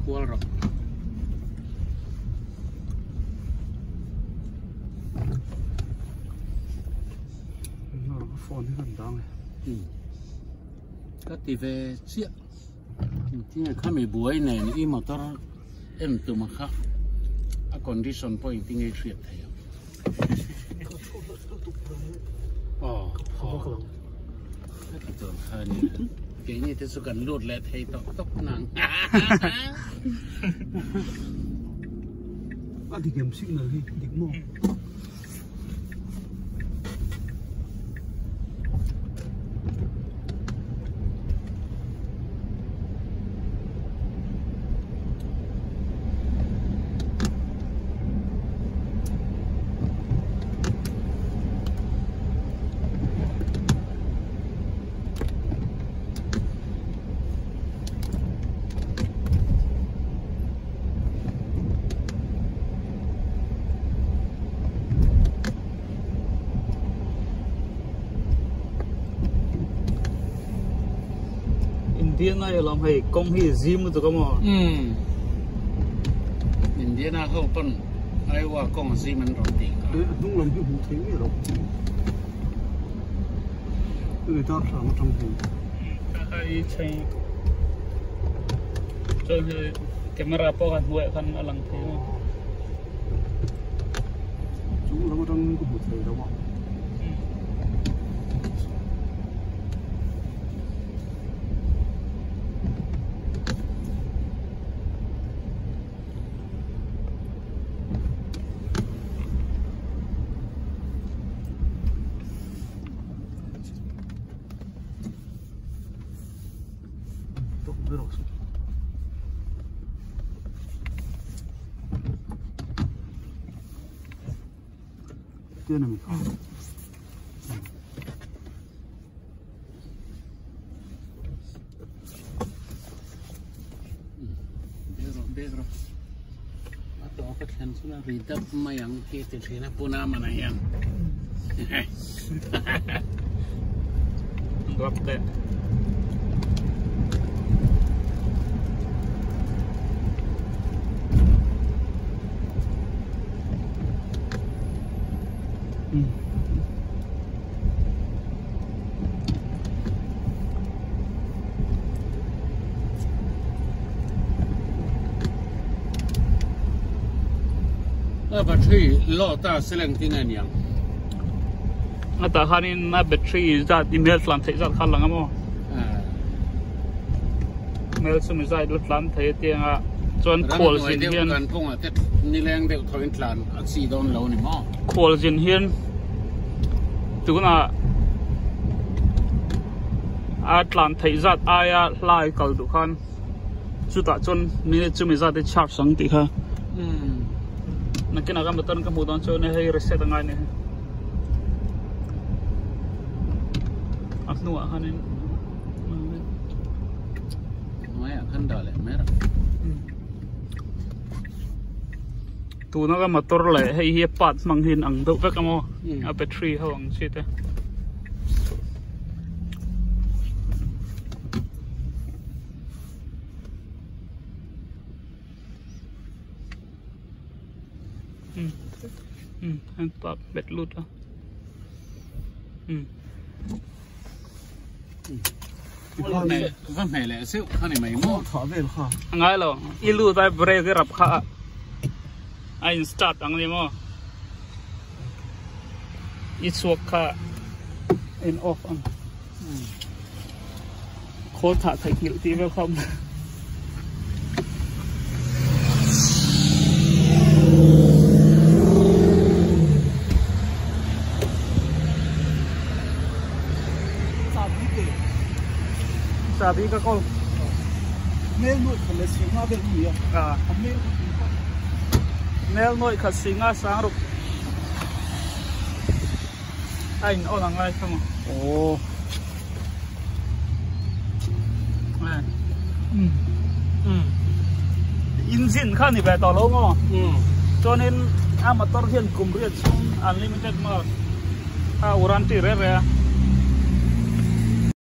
Kual rawh. Phone hi kan dang e. Ka ti ve chiah. Tinge khami buai nen i motor en tum a kha a condition pawh engtinge i hriat thei ang. Aw aw ka ti tur kha a nia. Keini te chu kan lut leh thei tawk tawk nang. A dik em signal hi dik maw? Indiana e lam hei kawng hi zim lutuk a maw? Umm Indiana ho pawn Iowa kawng a zim an rawn tih kha. A hnung lam hi hmuh theih miah loh. Hemi darthlalang atang hian. Hei chhei chuan hei camera pawh khan hnuaiah khan a lang thei a. Chung lam atang ka hmu thei lo a. A tawk a thlen chuan a ri dap mai ang tih ti thin a puna man ah hian. Rap leh. A battery low ta seleng tin a niang. A tah khanin a battery zat email tlan theih zat kha a lang a maw? Mail chu mi zat la tlan thei a tiang a chuan khual zin hian Kan phungah te nileng deuh tho in tlan a chi dawn lo ni maw? Khual zin hian tunah a tlan theih zat aia hlai kal duh khan chutah chuan minute chumi zat hi charge ang tih kha nakinah ka motor ka hmuh dawn chuan hei reset a ngai a ni a hnuah khanin hnuaiah khan dah leh mai rawh. Tuna ka motor leh hei hi a part hmang hi an ang deuh vek a maw a battery ho ang chi te. An part bet lut a. Va hmeh leh zeuh kha ni mai maw? Thah vel kha. A ngai lo. I lut a brake i rap kha a in start ang ni maw? I chhuak kha in off ang. Khawl thah theih nghilh tih vel kha awm. Chabi ka kawl. Mel nuai khat leh singa vel a ni a. A mel kha tui kha. Mel nuai khat singa sang ruk. A in on ang lai kha maw. Aw. Engine kha ni ve tawh lo maw? Chuanin a motor hian kum riat chhung unlimited maw a warranty reh reh a.